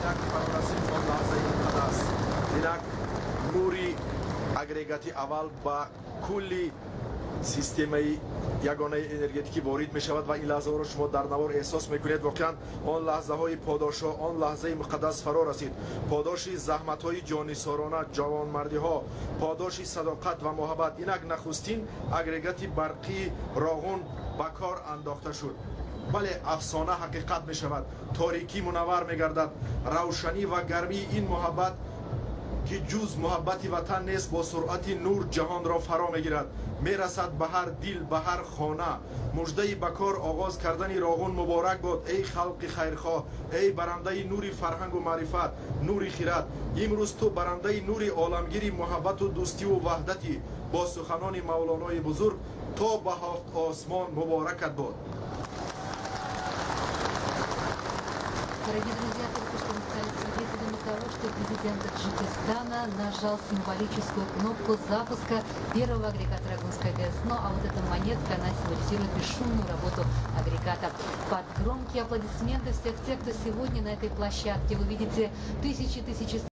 Инак фарорасид он лаҳзаи муқаддас. Инак нури агрегати аввал ба кулли системаи ягонаи энергетикӣ ворид мешавад ва ин лаҳзаҳоро шумо дар навор эҳсос мекунед. Воқеан, он лаҳзаҳои подошҳо, он лаҳзаи муқаддас фаро расид. Подоши заҳматҳои ҷоннисорона, ҷавонмардиҳо, подоши садоқат ва муҳаббат. Инак нахустин агрегати барқии Роғун ба кор андохта шуд. Бале, афсона ҳақиқат мешавад, торикӣ мунаввар мегардад. Равшанӣ ва гармии ин муҳаббат, ки ҷуз муҳаббати ватан нест, бо суръати нур ҷаҳонро фаро мегирад, мерасад ба ҳар дил, ба ҳар хона. Муждаи ба кор оғоз кардани Роғун муборак бод, эй халқи хайрхоҳ, эй барандаи нури фарҳангу маърифат, нури хирад. Имрӯз ту барандаи нури оламгири муҳаббату дӯстиву ваҳдатӣ. Бо суханони Мавлонои бузург, то ба ҳафт осмон муборакат бод. Дорогие друзья, только что мы стали свидетелями того, что президент Таджикистана нажал символическую кнопку запуска первого агрегата Рогунской ГЭС. Ну а вот эта монетка, она символизирует бесшумную работу агрегата. Под громкие аплодисменты всех тех, кто сегодня на этой площадке. Вы видите тысячи-тысячи